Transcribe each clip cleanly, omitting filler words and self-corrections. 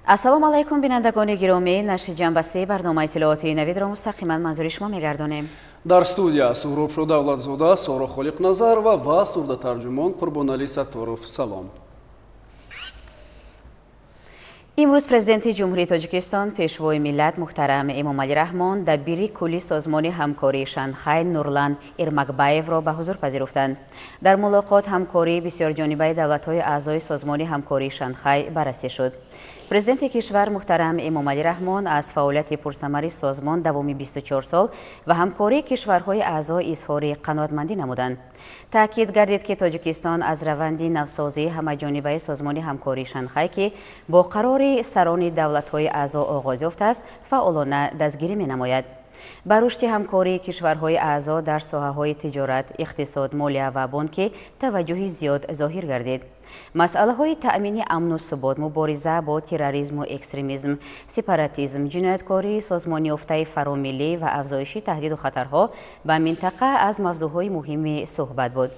Ассалому алайкум, бинандагони гиромӣ. Нашри ҷанбаси барномаи иттилоотии Навидро мустақиман манзури шумо мегардонем. Дар студия Суҳробшо Давлатзода, Соро Холиқназарова ва сурдатарҷумон Қурбоналӣ Сатторов. Салом. Имрӯз Президенти Ҷумҳурии Тоҷикистон, Пешвои миллат муҳтарам Эмомалӣ Раҳмон дабири кулли Созмони ҳамкории Шанхай Нурлан Ирмакбаевро ба ҳузур пазируфтанд. Дар мулоқот ҳамкории бисёрҷонибаи давлатҳои аъзои Созмони ҳамкории Шанхай баррасӣ шуд. Президенти кишвар муҳтарам Эмомалӣ Раҳмон аз фаъолияти пурсамари созмон давоми 24 сол ва ҳамкории кишварҳои аъзо изҳори қаноатмандӣ намуданд. Таъкид гардид, ки Тоҷикистон аз раванди навсозии ҳамаҷонибаи Созмони ҳамкории Шанхай, ки бо қарори сарони давлатҳои аъзо оғоз ёфтааст, фаъолона дастгирӣ менамояд. Ба рушди ҳамкории кишварҳои аъзо дар соҳаҳои тиҷорат, иқтисод, молия ва бонкӣ таваҷҷӯҳи зиёд зоҳир гардид. Масъалаҳои таъмини амну субот, мубориза бо терроризму экстремизм, сепаратизм, ҷинояткории созмонёфтаи фаромиллӣ ва афзоиши таҳдиду хатарҳо ба минтақа аз мавзӯъҳои муҳими суҳбат буд.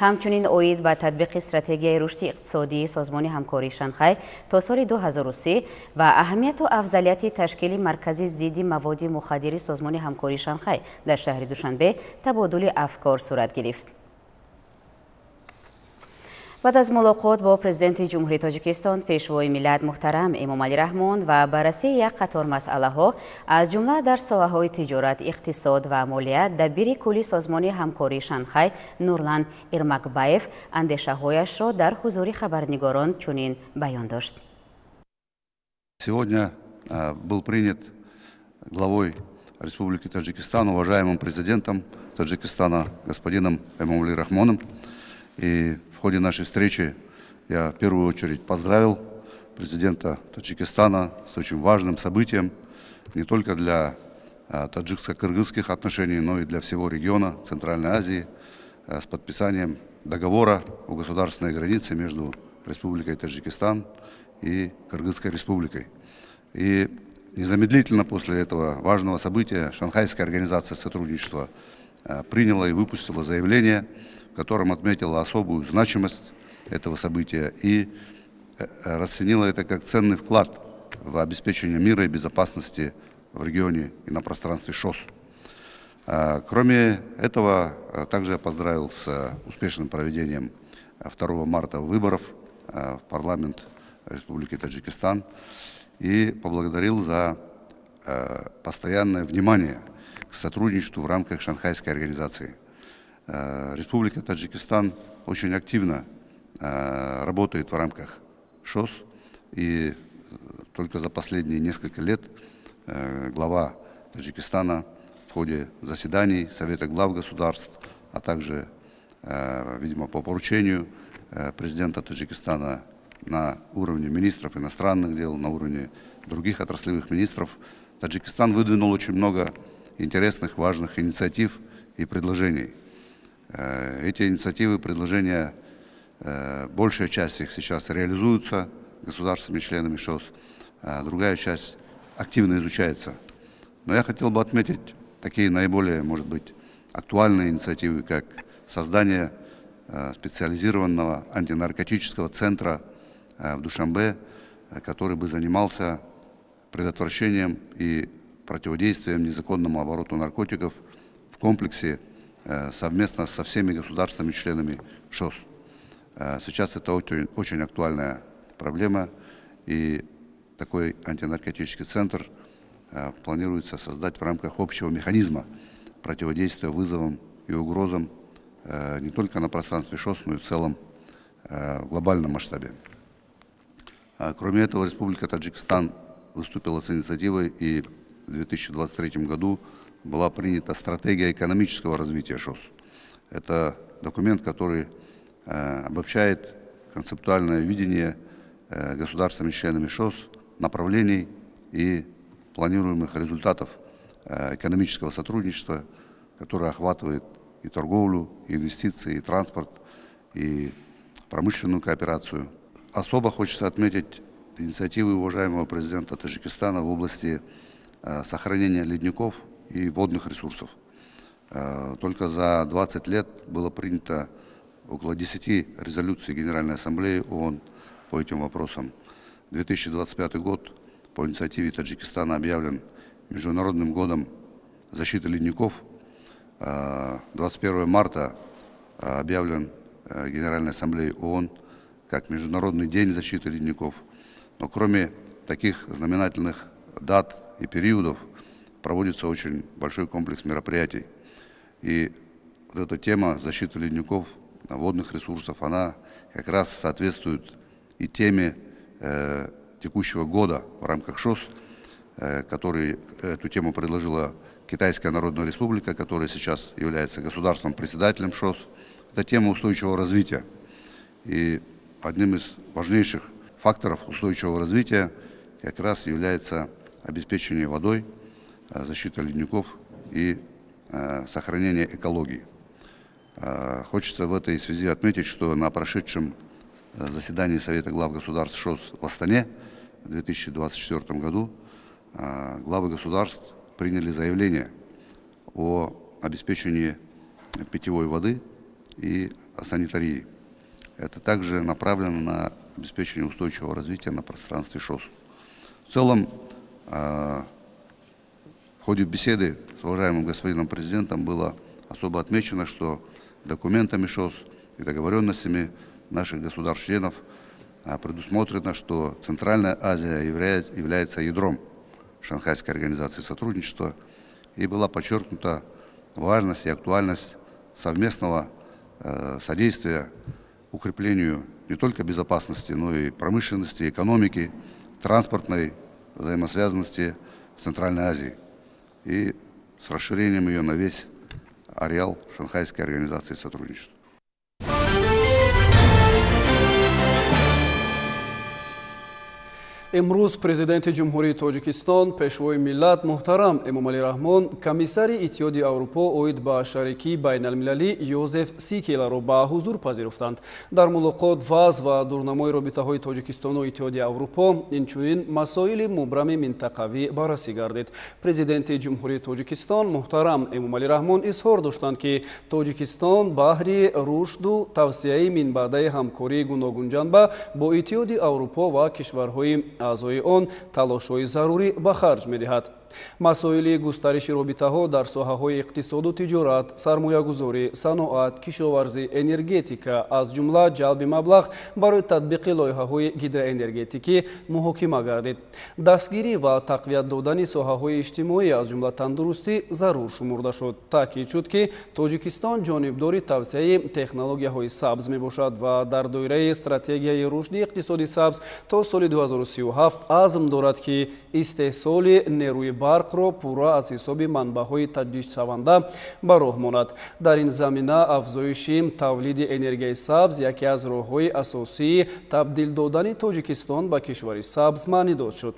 Ҳамчунин оид ба татбиқи стратегияи рушди иқтисодии Созмони ҳамкории Шанхай то соли 2030 ва аҳамияту афзалияти ташкили маркази зидди маводи мухаддири Созмони ҳамкории Шанхай дар шаҳри Душанбе табодули афкор сурат гирифт. Баъд аз мулоқот бо Президенти Ҷумҳурии Тоҷикистон, Пешвои миллат муҳтарам Эмомалӣ Раҳмон ва баррасии як қатор масъалаҳо, аз ҷумла дар соҳаҳои тиҷорат, иқтисод ва молия, дабири кулли Созмони ҳамкории Шанхай Нурлан Ирмакбаев андешаҳояшро дар ҳузури хабарнигорон чунин баён дошт. Сегодня был принят главой Республики Таджикистан, уважаемым президентом Таджикистана господином Эмомали Рахмоном. И в ходе нашей встречи я в первую очередь поздравил президента Таджикистана с очень важным событием не только для таджикско-кыргызских отношений, но и для всего региона Центральной Азии с подписанием договора о государственной границе между Республикой Таджикистан и Кыргызской Республикой. И незамедлительно после этого важного события Шанхайская организация сотрудничества приняла и выпустила заявление, в котором отметила особую значимость этого события и расценила это как ценный вклад в обеспечение мира и безопасности в регионе и на пространстве ШОС. Кроме этого, также я поздравил с успешным проведением 2 марта выборов в парламент Республики Таджикистан и поблагодарил за постоянное внимание к сотрудничеству в рамках Шанхайской организации. Республика Таджикистан очень активно работает в рамках ШОС, и только за последние несколько лет глава Таджикистана в ходе заседаний Совета глав государств, а также, видимо, по поручению президента Таджикистана на уровне министров иностранных дел, на уровне других отраслевых министров, Таджикистан выдвинул очень много интересных, важных инициатив и предложений. Эти инициативы, предложения, большая часть их сейчас реализуются государствами-членами ШОС, а другая часть активно изучается. Но я хотел бы отметить такие наиболее, может быть, актуальные инициативы, как создание специализированного антинаркотического центра в Душанбе, который бы занимался предотвращением и противодействием незаконному обороту наркотиков в комплексе совместно со всеми государствами-членами ШОС. Сейчас это очень, очень актуальная проблема, и такой антинаркотический центр планируется создать в рамках общего механизма противодействия вызовам и угрозам не только на пространстве ШОС, но и в целом в глобальном масштабе. Кроме этого, Республика Таджикистан выступила с инициативой, и в 2023 году была принята стратегия экономического развития ШОС. Это документ, который обобщает концептуальное видение государствами-членами ШОС, направлений и планируемых результатов экономического сотрудничества, которое охватывает и торговлю, и инвестиции, и транспорт, и промышленную кооперацию. Особо хочется отметить инициативы уважаемого президента Таджикистана в области сохранения ледников и водных ресурсов. Только за 20 лет было принято около 10 резолюций Генеральной Ассамблеи ООН по этим вопросам. 2025 год по инициативе Таджикистана объявлен Международным годом защиты ледников. 21 марта объявлен Генеральной Ассамблеей ООН как Международный день защиты ледников. Но кроме таких знаменательных дат и периодов проводится очень большой комплекс мероприятий. И вот эта тема защиты ледников, водных ресурсов, она как раз соответствует и теме текущего года в рамках ШОС, который эту тему предложила Китайская Народная Республика, которая сейчас является государством-председателем ШОС. Это тема устойчивого развития. И одним из важнейших факторов устойчивого развития как раз является обеспечение водой, защита ледников и сохранение экологии. Хочется в этой связи отметить, что на прошедшем заседании Совета глав государств ШОС в Астане в 2024 году главы государств приняли заявление о обеспечении питьевой воды и санитарии. Это также направлено на обеспечение устойчивого развития на пространстве ШОС. В целом, в ходе беседы с уважаемым господином президентом было особо отмечено, что документами ШОС и договоренностями наших государств-членов предусмотрено, что Центральная Азия является ядром Шанхайской организации сотрудничества, и была подчеркнута важность и актуальность совместного содействия укреплению не только безопасности, но и промышленности, экономики, транспортной взаимосвязанности в Центральной Азии и с расширением ее на весь ареал Шанхайской организации сотрудничества. Имрӯз президенти Ҷумҳурии Тоҷикистон, пешвои миллат муҳтарам Эмомалӣ Раҳмон комиссари Иттиҳоди Аврупо оид ба шарикии байналмилалӣ Йозеф Сикеларо ба ҳузур пазируфтанд. Дар мулоқот вазъ ва дурнамои робитаҳои Тоҷикистону Иттиҳоди Аврупо, инчунин масоили мубрами минтақавӣ баррасӣ гардид. Президенти Ҷумҳурии Тоҷикистон муҳтарам Эмомалӣ Раҳмон изҳор доштанд, ки Тоҷикистон баҳри рушду тавсияи минбаъдаи ҳамкории гуногунҷанба бо Иттиҳоди Аврупо ва кишварҳои аъзои он талошҳои зарурӣ ба харҷ медиҳад. Масоили густариши робитаҳо дар соҳаҳои иқтисоду тиҷорат, сармоягузорӣ, саноат, кишоварзӣ, энергетика, аз ҷумла ҷалби маблағ барои татбиқи лоиҳаҳои гидроэнергетикӣ муҳокима гардид. Дастгирӣ ва тақвият додани соҳаҳои иҷтимоӣ, аз ҷумла тандурустӣ, зарур шумурда шуд. Таъкид шуд, ки Тоҷикистон ҷонибдори тавсияи технологияҳои сабз мебошад ва дар доираи стратегияи рушди иқтисоди сабз то соли 2037 азм дорад, ки истеҳсоли нерӯи барқро пурра аз ҳисоби манбаъҳои таҷдидшаванда ба роҳ монад. Дар ин замина афзоиши тавлиди энергияи сабз яке аз роҳҳои асосии табдил додани Тоҷикистон ба кишвари сабз маънидод шуд.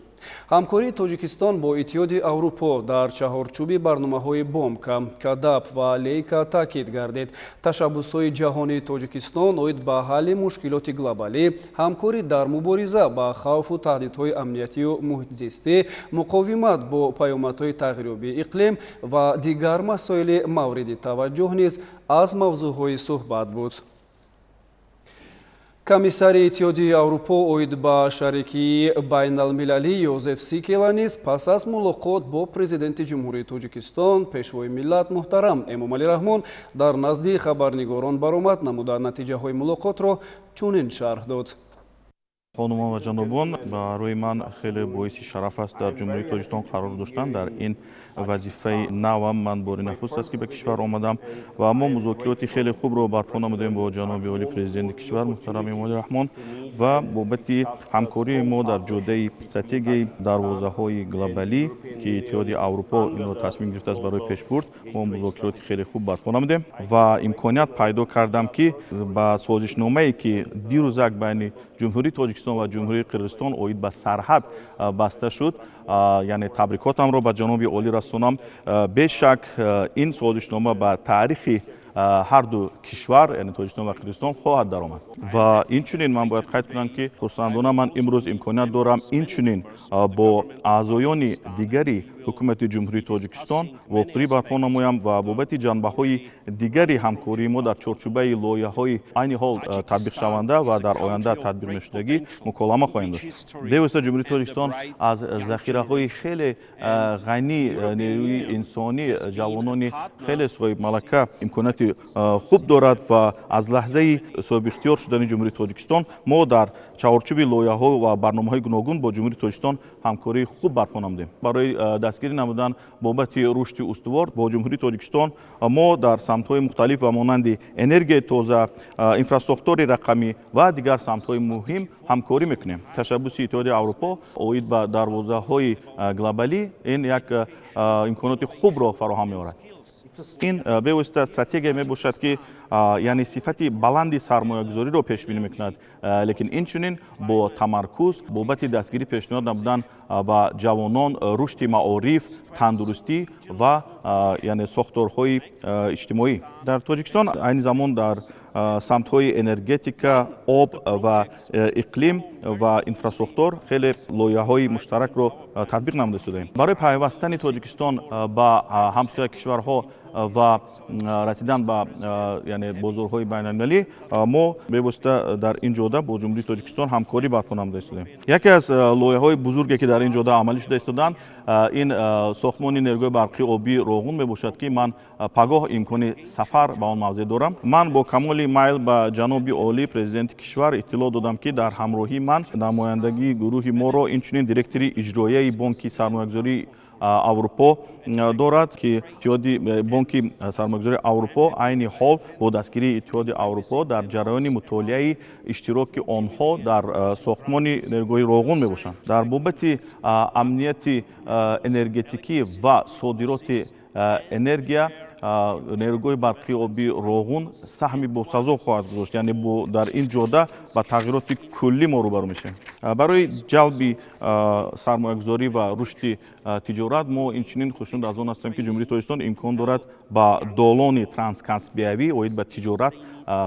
Ҳамкории Тоҷикистон бо Иттиҳоди Аврупо дар чаҳорчӯби барномаҳои Бомка, Кадап ва Лейка таъкид гардид. Ташаббусҳои ҷаҳонии Тоҷикистон оид ба ҳалли мушкилоти глобалӣ, ҳамкорӣ дар мубориза ба хавфу таҳдидҳои амниятию муҳитзистӣ, муқовимат бо паёмадҳои тағйирёбии иқлим ва дигар масоили мавриди таваҷҷӯҳ низ аз мавзӯъҳои суҳбат буд. Комиссари Иттиҳоди Аврупо оид ба шарикии байналмилалӣ Йозеф Сикела низ пас аз мулоқот бо президенти Ҷумҳурии Тоҷикистон, пешвои миллат муҳтарам Эмомалӣ Раҳмон дар назди хабарнигорон баромад намуда натиҷаҳои мулоқотро чунин шарҳ дод. Хонумон ва ҷанобон, барои ман хеле боиси шараф аст дар Ҷумҳурии Тоҷикистон қарор доштан. Дар ин вазифаи навам ман бори нахуст аст, ки ба кишвар омадам ва мо музокироти хеле хубро барпо намудем бо ҷаноби олӣ президенти кишвар муҳтарам Эмомалӣ Раҳмон ва бобати ҳамкории мо дар ҷодаи стратегияи дарвозаҳои глобалӣ, ки Иттиҳоди Аврупо инро тасмим гирифтааст барои пешбурд, мо музокироти хеле хуб барпо намудем ва имконият пайдо кардам, ки ба созишномае, ки дирӯзак байни Ҷумҳурии Тоҷикистон ва Ҷумҳурии Қирғизистон оид ба сарҳад баста шуд, яъне табрикотамро ба ҷаноби олӣ расонам. Бешак, ин созишнома ба таърихи ҳар ду кишвар, яъне Тоҷикистон ва Қирғизистон, хоҳад даромад. Ва инчунин ман бояд қайд кунам, ки хурсандона ман имрӯз имконият дорам инчунин бо аъзоёни дигари ҳукумати Ҷумҳурии Тоҷикистон вохӯрӣ барпо намоям ва бобати ҷанбаҳои дигари ҳамкории мо дар чорчӯбаи лоиҳаҳои айни ҳол татбиқшаванда ва дар оянда татбиқ мешудагӣ муколама хоҳем дошт. Бевосита Ҷумҳурии Тоҷикистон аз захираҳои хеле ғании нерӯи инсонӣ, ҷавонони хеле соҳибмалака имконияти хуб дорад ва аз лаҳзаи соҳибихтиёр шудани Ҷумҳурии Тоҷикистон мо дар чаҳорчӯби лоиҳаҳо ва барномаҳои гуногун бо Ҷумҳурии Тоҷикистон ҳамкории хуб барпо намудем. Барои дастгирӣ намудан бобати рушди устувор бо Ҷумҳурии Тоҷикистон мо дар самтҳои мухталиф ва монанди энергияи тоза, инфрасохтори рақамӣ ва дигар самтҳои муҳим ҳамкорӣ мекунем. Ташаббуси Иттиҳоди Аврупо оид ба дарвозаҳои глобалӣ ин як имконоти хубро фароҳам меорад. Ин бевосита стратегия мебошад, ки яъне сифати баланди сармоягузориро пешбинӣ мекунад, лекин инчунин бо тамаркуз бобати дастгирӣ пешниҳод намудан ба ҷавонон, рушди маориф, тандурустӣ ва яъне сохторҳои иҷтимоӣ. Дар Тоҷикистон айни замон дар самтҳои энергетика, об ва иқлим ва инфрасохтор хеле лоиҳаҳои муштаракро татбиқ намуда истодаем. Барои пайвастани Тоҷикистон ба ҳамсоя кишварҳо ва расидан ба яъне бозорҳои байналмилалӣ мо бевосита дар ин ҷода бо Ҷумҳурии Тоҷикистон ҳамкорӣ барпо намуда истодаем. Яке аз лоиҳаҳои бузурге, ки дар ин ҷода амалӣ шуда истоданд, ин сохтмони нерӯгоҳи барқии обии Роғун мебошад, ки ман пагоҳ имкони сафар ба он мавзеъ дорам. Ман бо камоли майл ба ҷаноби олӣ президенти кишвар иттилоъ додам, ки дар ҳамроҳии ман намояндагии гурӯҳи моро инчунин директори иҷроияи Бонки сармоягузории Аврупо дорад, ки Иттиҳоди Бонки сармоягузории Аврупо айни ҳол бо дастгирии Иттиҳоди Аврупо дар ҷараёни мутолиаи иштироки онҳо дар сохтмони нерӯгоҳи Роғун мебошанд. Дар бобати амнияти энергетикӣ ва содироти энергия нерӯгоҳи барқии обии Роғун саҳми босазо хоҳад гузошт, яъне дар ин ҷода ба тағйироти куллӣ мо рӯбарӯ мешавем. Барои ҷалби сармоягузорӣ ва рушди тиҷорат мо инчунин хушнуд аз он ҳастем, ки Ҷумҳурии Тоҷикистон имкон дорад ба долони транскаспиявӣ оид ба тиҷорат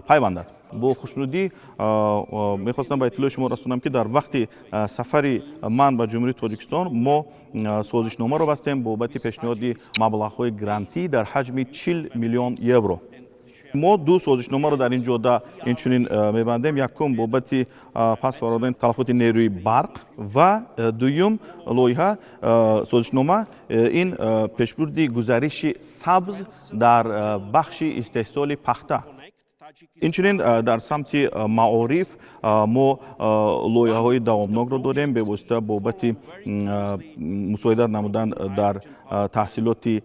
пайвандад. Бо хушнудӣ мехостам ба иттилои шумо расонам, ки дар вақти сафари ман ба Ҷумҳурии Тоҷикистон мо созишномаро бастем бобати пешниҳоди маблағҳои грантӣ дар ҳаҷми 40 миллион евро. Мо ду созишномаро дар ин ҷода инчунин мебандем. Якум бобати пас фаровардани талафоти нерӯи барқ ва дуюм лоиҳа созишнома ин пешбурди гузариши сабз дар бахши истеҳсоли пахта. Инчунин дар самти маориф мо лоиҳаҳои давомнокро дорем, бевосита бобати мусоидат намудан дар таҳсилоти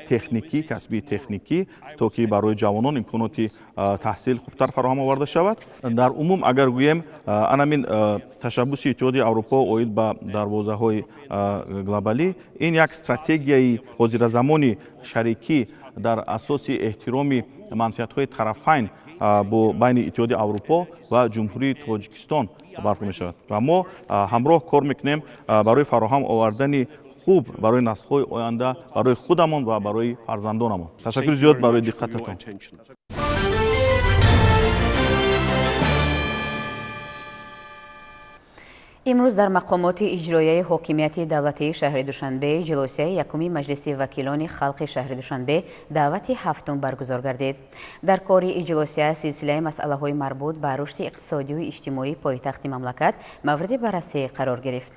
техникӣ, касбии техникӣ, то ки барои ҷавонон имконоти таҳсил хубтар фароҳам оварда шавад. Дар умум агар гӯем, анамин ташаббуси Иттиҳоди Аврупо оид ба дарвозаҳои глобалӣ ин як стратегияи ҳозиразамони шарикӣ дар асоси эҳтироми манфиатҳои тарафайн бо байни Иттиҳоди Аврупо ва Ҷумҳурии Тоҷикистон барпо мешавад ва мо ҳамроҳ кор мекунем барои фароҳам овардани хуб барои наслҳои оянда, барои худамон ва барои фарзандонамон. Ташаккури зиёд барои диққататон. Имрӯз дар мақомоти иҷроияи ҳокимияти давлатии шаҳри Душанбе ҷилосияи якуми Маҷлиси вакилони халқи шаҳри Душанбе даъвати ҳафтум баргузор гардид. Дар кори иҷлосия силсилаи масъалаҳои марбут ба рушди иқтисодию иҷтимоии пойтахти мамлакат мавриди баррасӣ қарор гирифт.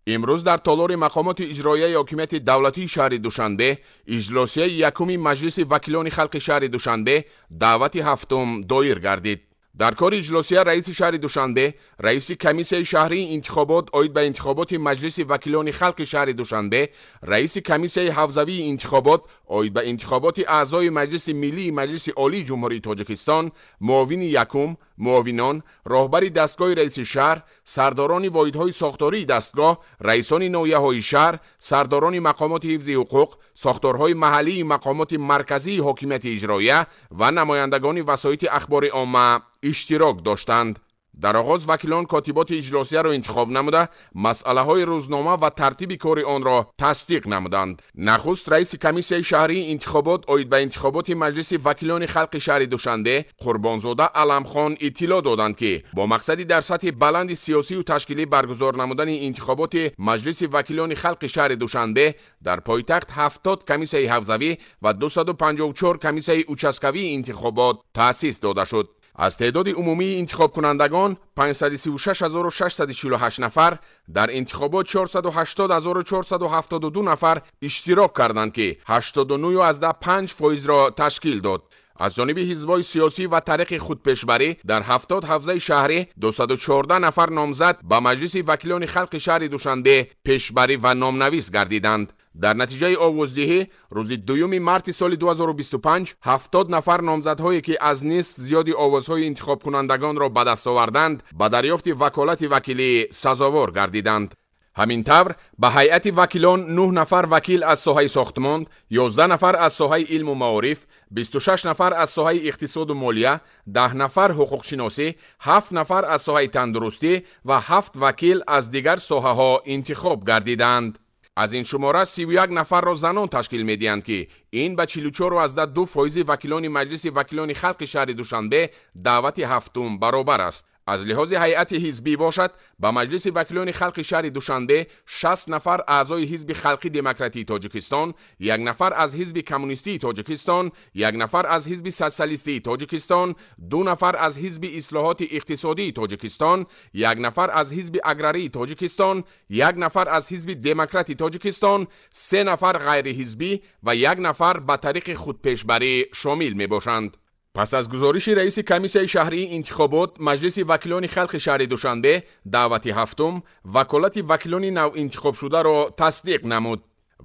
Имрӯз дар толори мақомоти иҷроияи ҳокимияти давлатии шаҳри Душанбе иҷлосияи якуми Маҷлиси вакилони халқи шаҳри Душанбе даъвати ҳафтум доир гардид. Дар кори иҷлосия раиси шаҳри Душанбе, раиси комиссияи шаҳрии интихобот оид ба интихоботи Маҷлиси вакилони халқи шаҳри Душанбе, раиси комиссияи ҳавзавии интихобот оид ба интихоботи аъзои Маҷлиси миллии Маҷлиси Олии Ҷумҳурии Тоҷикистон, муовини якум, муовинон, роҳбари дастгоҳи раиси шаҳр, сардорони воҳидҳои сохтории дастгоҳ, раисони ноҳияҳои шаҳр, сардорони мақомоти ҳифзи ҳуқуқ, сохторҳои маҳаллии мақомоти марказии ҳокимияти иҷроия ва намояндагони васоити ахбори омма иштирок доштанд. Дар оғоз вакилон котиботи иҷлосияро интихоб намуда, масъалаҳои рӯзнома ва тартиби кори онро тасдиқ намуданд. Нахуст раиси комиссияи шаҳрии интихобот оид ба интихоботи Маҷлиси вакилони халқи шаҳри Душанбе Қурбонзода Аламхон иттилоъ доданд, ки бо мақсади дар сатҳи баланди сиёсию ташкилӣ баргузор намудани интихоботи Маҷлиси вакилони халқи шаҳри Душанбе дар пойтахт 70 комиссияи ҳавзавӣ ва 254 комиссияи участкавии интихобот таъсис дода шуд. Аз теъдоди умумии интихобкунандагон 536648 нафар дар интихобот 480472 нафар иштирок карданд, ки 89,5%-ро ташкил дод. Аз ҷониби ҳизбҳои сиёсӣ ва тариқи худпешбарӣ дар 70 ҳавзаи шаҳрӣ 214 нафар номзад ба Маҷлиси вакилони халқи шаҳри Душанбе пешбарӣ ва номнавис гардиданд. Дар натиҷаи овоздиҳӣ рӯзи 2 марти соли 2025 70 нафар номзадҳое, ки аз нисф зиёди овозҳои интихобкунандагонро ба даст оварданд, ба дарёфти ваколати вакилӣ сазовор гардиданд. Ҳамин тавр ба ҳайати вакилон 9 нафар вакил аз соҳаи сохтмон, 11 нафар аз соҳаи илму маориф, 26 нафар аз соҳаи иқтисоду молия, 10 нафар ҳуқуқшиносӣ, 7 нафар аз соҳаи тандурустӣ ва 7 вакил аз дигар соҳаҳо интихоб гардиданд. Аз ин шумора 31 нафарро занон ташкил медиҳанд, ки ин ба 44,2% вакилони Маҷлиси вакилони халқи шаҳри Душанбе даъвати ҳафтум баробар аст. Аз лиҳози ҳайати ҳизбӣ бошад, ба Маҷлиси вакилони халқи шаҳри Душанбе 60 нафар аъзои Ҳизби халқи демократии Тоҷикистон, 1 нафар аз Ҳизби коммунистии Тоҷикистон, 1 нафар аз Ҳизби социалистии Тоҷикистон, 2 нафар аз Ҳизби ислоҳоти иқтисодии Тоҷикистон, 1 нафар аз Ҳизби аграрии Тоҷикистон, 1 нафар аз Ҳизби демократи Тоҷикистон, 3 нафар ғайриҳизбӣ ва 1 нафар ба тариқи худпешбарӣ шомил мебошанд. Пас аз гузориши раиси комиссияи шаҳрии интихобот Маҷлиси вакилони халқи шаҳри Душанбе даъвати ҳафтум ваколати вакилони навинтихобшударо тасдиқ намуд.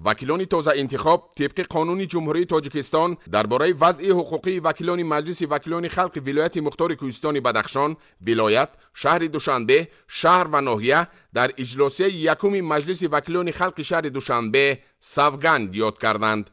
Вакилони тозаинтихоб тибқи қонуни Ҷумҳурии Тоҷикистон дар бораи вазъи ҳуқуқии вакилони Маҷлиси вакилони халқи вилояти мухтори Кӯҳистони Бадахшон, вилоят, шаҳри Душанбе, шаҳр ва ноҳия дар иҷлосияи якуми Маҷлиси вакилони халқи шаҳри Душанбе савганд ёд карданд.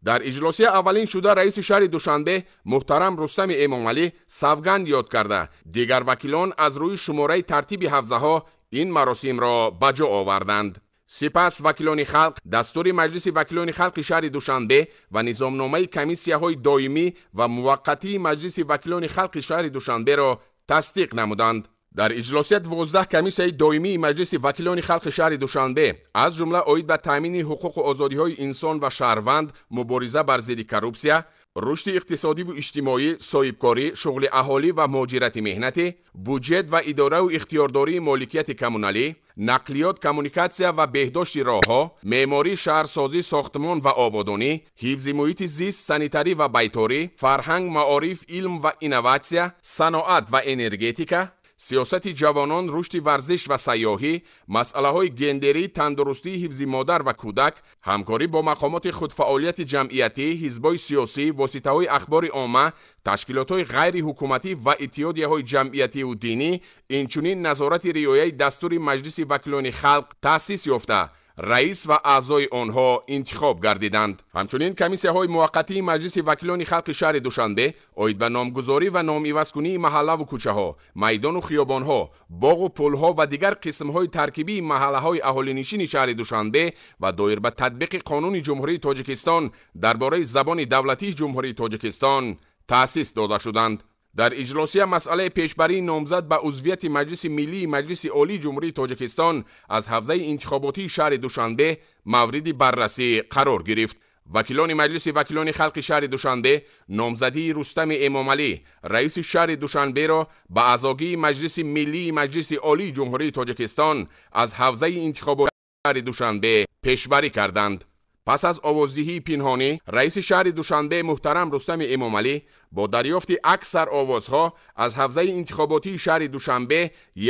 Дар иҷлосия аввалин шуда раиси шаҳри Душанбе муҳтарам Рустами Эмомалӣ савганд ёд карда, дигар вакилон аз рӯи шумораи тартиби ҳавзаҳо ин маросимро ба ҷо оварданд. Сипас вакилони халқ дастури Маҷлиси вакилони халқи шаҳри Душанбе ва низомномаи комиссияҳои доимӣ ва муваққатии Маҷлиси вакилони халқи шаҳри Душанберо тасдиқ намуданд. Дар иҷлосия 12 комиссияи доимии Маҷлиси вакилони халқи шаҳри Душанбе, аз ҷумла оид ба таъмини ҳуқуқу озодиҳои инсон ва шаҳрванд, мубориза бар зидди коррупсия, рушди иқтисодиву иҷтимоӣ, соҳибкорӣ, шуғли аҳолӣ ва муҳоҷирати меҳнатӣ, буҷет ва идораву ихтиёрдории моликияти коммуналӣ, нақлиёт, коммуникатсия ва беҳдошти роҳҳо, меъморӣ, шаҳрсозӣ, сохтмон ва ободонӣ, ҳифзи муҳити зист, санитарӣ ва байторӣ, фарҳанг, маориф, илм ва инноватсия, саноат ва энергетика, сиёсати ҷавонон, рушди варзиш ва сайёҳӣ, масъалаҳои гендерӣ, тандурустии ҳифзи модар ва кӯдак, ҳамкорӣ бо мақомоти худфаъолияти ҷамъиятӣ, ҳизбҳои сиёсӣ, воситаҳои ахбори омма, ташкилотҳои ғайриҳукуматӣ ва иттиҳодияҳои ҷамъиятиву динӣ, инчунин назорати риояи дастури Маҷлиси вакилони халқ таъсис ёфта, раис ва аъзои онҳо интихоб гардиданд. Ҳамчунин комиссияҳои муваққатии Маҷлиси вакилони халқи шаҳри Душанбе оид ба номгузорӣ ва номивазкунии маҳаллаву кӯчаҳо, майдону хиёбонҳо, боғу пулҳо ва дигар қисмҳои таркибии маҳаллаҳои аҳолинишини шаҳри Душанбе ва доир ба татбиқи қонуни Ҷумҳурии Тоҷикистон дар бораи забони давлатии Ҷумҳурии Тоҷикистон таъсис дода шуданд. Дар иҷлосия масъалаи пешбарии номзад ба узвияти Маҷлиси миллии Маҷлиси Олии Ҷумҳурии Тоҷикистон аз ҳавзаи интихоботии шаҳри Душанбе мавриди баррасӣ қарор гирифт. Вакилони Маҷлиси вакилони халқи шаҳри Душанбе номзадии Рустами Эмомалӣ, раиси шаҳри Душанберо ба аъзогии Маҷлиси миллии Маҷлиси Олии Ҷумҳурии Тоҷикистон аз ҳавзаи интихоботии шаҳри Душанбе пешбарӣ карданд. Пас аз овоздиҳии пинҳонӣ раиси шаҳри Душанбе муҳтарам Рустами Эмомалӣ бо дарёфти аксар овозҳо аз ҳавзаи интихоботии шаҳри Душанбе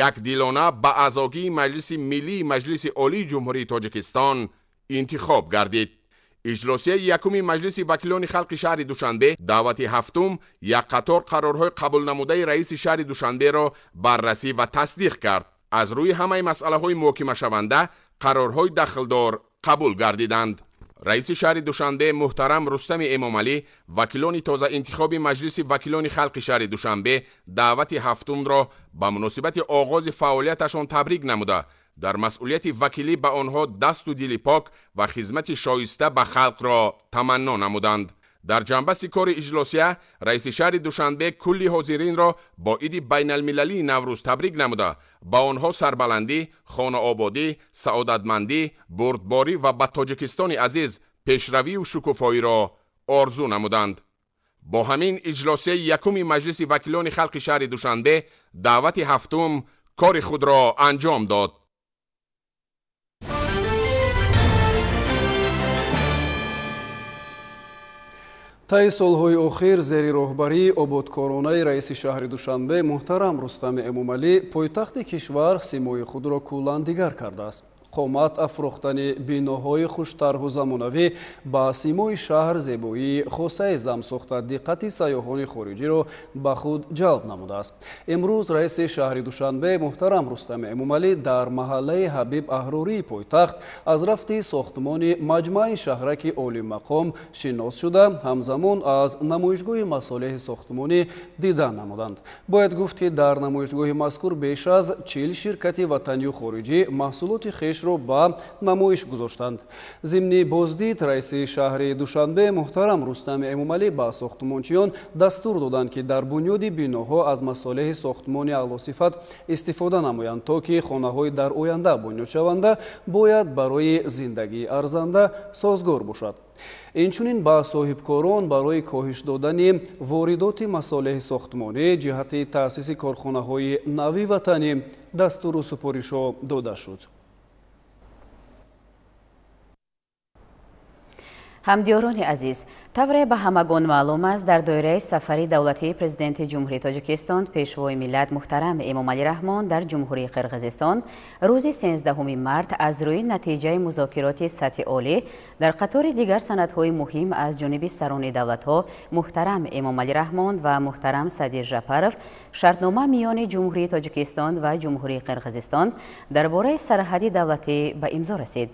якдилона ба аъзогии Маҷлиси миллии Маҷлиси Олии Ҷумҳурии Тоҷикистон интихоб гардид. Иҷлосияи якуми Маҷлиси вакилони халқи шаҳри Душанбе даъвати ҳафтум як қатор қарорҳои қабулнамудаи раиси шаҳри Душанберо баррасӣ ва тасдиқ кард. Аз рӯи ҳамаи масъалаҳои муҳокимашаванда қарорҳои дахлдор қабул гардиданд. Раиси шаҳри Душанбе муҳтарам Рустами Эмомалӣ вакилони тозаинтихоби Маҷлиси вакилони халқи шаҳри Душанбе даъвати ҳафтумро ба муносибати оғози фаъолияташон табрик намуда, дар масъулияти вакилӣ ба онҳо дасту дили пок ва хизмати шоиста ба халқро таманно намуданд. Дар ҷанбаси кори иҷлосия раиси шаҳри Душанбе кулли ҳозиринро бо иди байналмилалии Наврӯз табрик намуда, ба онҳо сарбаландӣ, хонаободӣ, саодатмандӣ, бурдборӣ ва ба Тоҷикистони азиз пешравию шукуфоиро орзу намуданд. Бо ҳамин иҷлосияи якуми Маҷлиси вакилони халқи шаҳри Душанбе даъвати ҳафтум кори худро анҷом дод. Таи солҳои охир зери роҳбарии ободкоронаи раиси шаҳри Душанбе муҳтарам Рустами Эмомалӣ пойтахти кишвар симои худро куллан дигар кардааст. Қомат афрохтани биноҳои хуштарҳу замонавӣ ба симои шаҳр зебоии хосаи зам сохта диққати сайёҳони хориҷиро ба худ ҷалб намудааст. Имрӯз раиси шаҳри Душанбе муҳтарам Рустами Эмомалӣ дар маҳаллаи Ҳабиб Аҳрории пойтахт аз рафти сохтмони маҷмааи шаҳраки олимақом шинос шуда, ҳамзамон аз намоишгоҳи масолеҳи сохтмонӣ дидан намуданд. Бояд гуфт, ки дар намоишгоҳи мазкур беш аз 40 ширкати ватанию хориҷӣ маҳсулоти хешро ба намоиш гузоштанд. Зимни боздид раиси шаҳри Душанбе муҳтарам Рустами Эмомалӣ ба сохтмончиён дастур доданд, ки дар бунёди биноҳо аз масолеҳи сохтмони аълосифат истифода намоянд, то ки хонаҳои дар оянда бунёдшаванда бояд барои зиндагии арзанда созгор бошад. Инчунин ба соҳибкорон барои коҳиш додани воридоти масолеҳи сохтмонӣ ҷиҳати таъсиси корхонаҳои нави ватанӣ дастуру супоришҳо дода шуд. Ҳамдиёрони азиз, тавре ба ҳамагон маълум аст, дар доираи сафари давлатии Президенти Ҷумҳурии Тоҷикистон Пешвои миллат муҳтарам Эмомалӣ Раҳмон дар Ҷумҳурии Қирғизистон рӯзи 13 март аз рӯи натиҷаи музокироти сатҳи олӣ дар қатори дигар санадҳои муҳим аз ҷониби сарони давлатҳо муҳтарам Эмомалӣ Раҳмон ва муҳтарам Садир Жапаров шартнома миёни Ҷумҳурии Тоҷикистон ва Ҷумҳурии Қирғизистон дар бораи сарҳади давлатӣ ба имзо расид.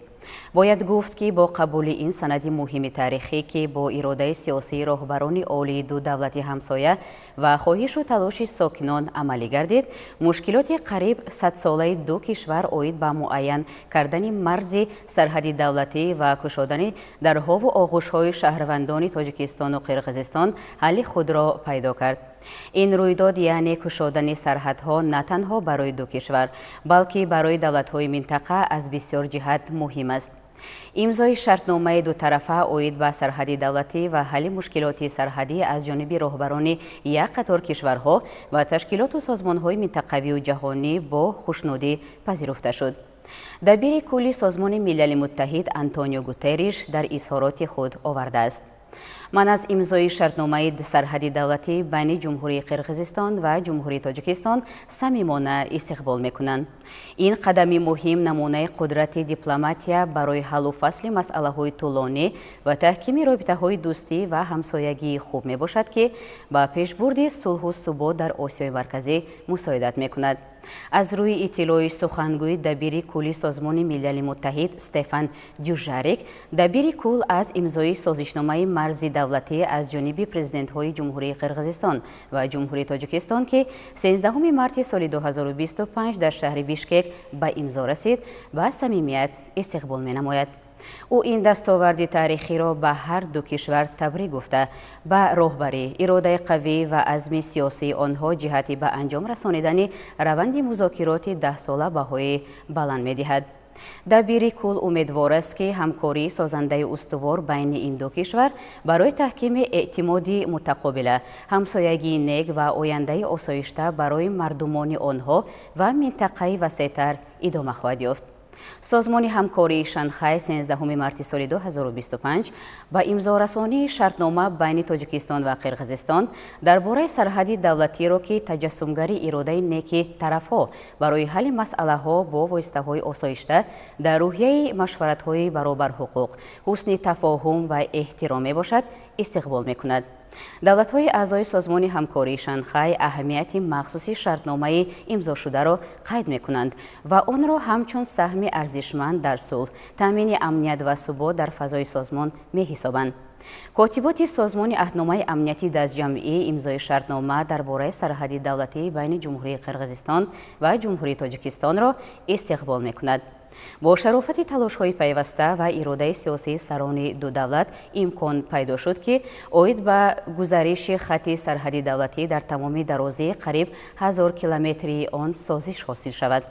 Бояд гуфт, ки бо қабули ин санади муҳими таърихӣ, ки бо иродаи сиёсии роҳбарони олии ду давлати ҳамсоя ва хоҳишу талоши сокинон амалӣ гардид, мушкилоти қариб садсолаи ду кишвар оид ба муайян кардани марзи сарҳади давлатӣ ва кушодани дарҳову оғӯшҳои шаҳрвандони Тоҷикистону Қирғизистон ҳалли худро пайдо кард. Ин рӯйдод, яъне кушодани сарҳадҳо, на танҳо барои ду кишвар, балки барои давлатҳои минтақа аз бисёр ҷиҳат муҳим аст. Имзои шартномаи дутарафа оид ба сарҳади давлатӣ ва ҳалли мушкилоти сарҳадӣ аз ҷониби роҳбарони як қатор кишварҳо ва ташкилоту созмонҳои минтақавию ҷаҳонӣ бо хушнудӣ пазируфта шуд. Дабири кулли Созмони Милали Муттаҳид Антонио Гутерриш дар изҳороти худ овардааст: Ман аз имзои шартномаи сарҳади давлатӣ байни Ҷумҳурии Қирғизистон ва Ҷумҳурии Тоҷикистон самимона истиқбол мекунам. Ин қадами муҳим намунаи қудрати дипломатия барои ҳаллу фасли масъалаҳои тӯлонӣ ва таҳкими робитаҳои дӯстӣ ва ҳамсоягии хуб мебошад, ки ба пешбурди сулҳу субот дар Осиёи Марказӣ мусоидат мекунад. Аз рӯи иттилои сухангӯи дабири кулли Созмони Милали Муттаҳид Стефан Дюжарик, дабири кул аз имзои созишномаи марзи давлатӣ аз ҷониби президентҳои Ҷумҳурии Қирғизистон ва Ҷумҳурии Тоҷикистон, ки 13 марти соли 2025 дар шаҳри Бишкек ба имзо расид, ба самимият истиқбол менамояд. Ӯ ин дастоварди таърихиро ба ҳар ду кишвар табрик гуфта, ба роҳбарӣ, иродаи қавӣ ва азми сиёсии онҳо ҷиҳати ба анҷом расонидани раванди музокироти даҳсола баҳои баланд медиҳад. Дабири кул умедвор аст, ки ҳамкории созандаи устувор байни ин ду кишвар барои таҳкими эътимоди мутақобила, ҳамсоягии нек ва ояндаи осоишта барои мардумони онҳо ва минтақаи васеътар идома хоҳад ёфт. Созмони ҳамкории Шанхай 13 марти соли 2025 ба имзорасонии шартнома байни Тоҷикистон ва Қирғизистон дар бораи сарҳади давлатиро, ки таҷассумгари иродаи неки тарафҳо барои ҳалли масъалаҳо бо воситаҳои осоишта дар рӯҳияи машваратҳои баробарҳуқуқ, ҳусни тафоҳум ва эҳтиром мебошад, истиқбол мекунад. Давлатҳои аъзои Созмони ҳамкории Шанхай аҳамияти махсуси шартномаи имзошударо қайд мекунанд ва онро ҳамчун саҳми арзишманд дар сулҳ, таъмини амният ва субот дар фазои созмон меҳисобанд. Котиботи Созмони аҳдномаи амнияти дастҷамъӣ имзои шартнома дар бораи сарҳади давлатии байни Ҷумҳурии Қирғизистон ва Ҷумҳурии Тоҷикистонро истиқбол мекунад. Бо шарофати талошҳои пайваста ва иродаи сиёсии сарони ду давлат имкон пайдо шуд, ки оид ба гузариши хатти сарҳади давлатӣ дар тамоми дарозии қариб 1000 километрии он созиш ҳосил шавад.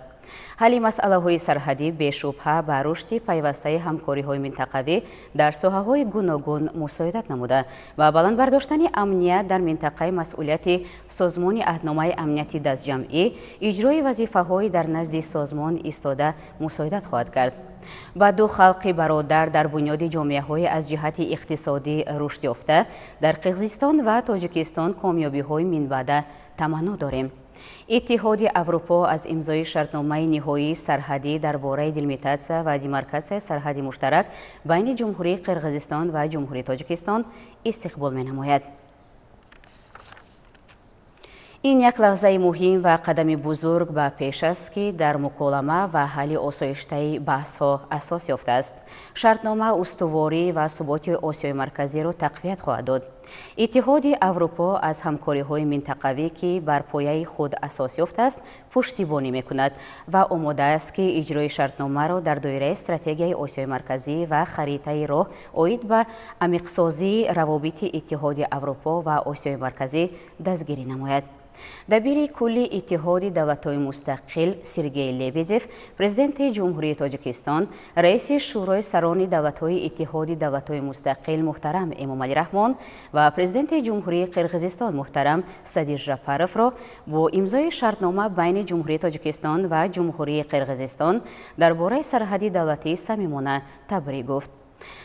Ҳалли масъалаҳои сарҳадӣ бешубҳа ба рушди пайвастаи ҳамкориҳои минтақавӣ дар соҳаҳои гуногун мусоидат намуда ва баланд бардоштани амният дар минтақаи масъулияти Созмони аҳдномаи амнияти дастҷамъӣ, иҷрои вазифаҳои дар назди созмон истода мусоидат хоҳад кард. Ба ду халқи бародар дар бунёди ҷомеаҳои аз ҷиҳати иқтисодӣ рушд ёфта дар Қирғизистон ва Тоҷикистон комёбиҳои минбаъда таманно дорем. Иттиҳоди Аврупо аз имзои шартномаи ниҳоии сарҳадӣ дар бораи делимитатсия ва демаркатсияи сарҳади муштарак байни Ҷумҳурии Қирғизистон ва Ҷумҳурии Тоҷикистон истиқбол менамояд. Ин як лаҳзаи муҳим ва қадами бузург ба пеш аст, ки дар муколама ва ҳалли осоиштаи баҳсҳо асос ёфтааст. Шартнома устуворӣ ва суботи Осиёи Марказиро тақвият хоҳад дод. Иттиҳоди Аврупо аз ҳамкориҳои минтақавӣ, ки бар пояи худ асос ёфтааст, пуштибонӣ мекунад ва омода аст, ки иҷрои шартномаро дар доираи стратегияи Осиёи Марказӣ ва харитаи роҳ оид ба амиқсозии равобити Иттиҳоди Аврупо ва Осиёи Марказӣ дастгирӣ намояд. Дабири кулли Иттиҳоди давлатҳои мустақил Сергей Лебедев, президенти Ҷумҳурии Тоҷикистон, раиси Шӯрои сарони давлатҳои Иттиҳоди давлатҳои мустақил муҳтарам Эмомалӣ Раҳмон ва президенти Ҷумҳурии Қирғизистон муҳтарам Садир Жапаровро бо имзои шартнома байни Ҷумҳурии Тоҷикистон ва Ҷумҳурии Қирғизистон дар бораи сарҳади давлатӣ самимона табрик гуфт.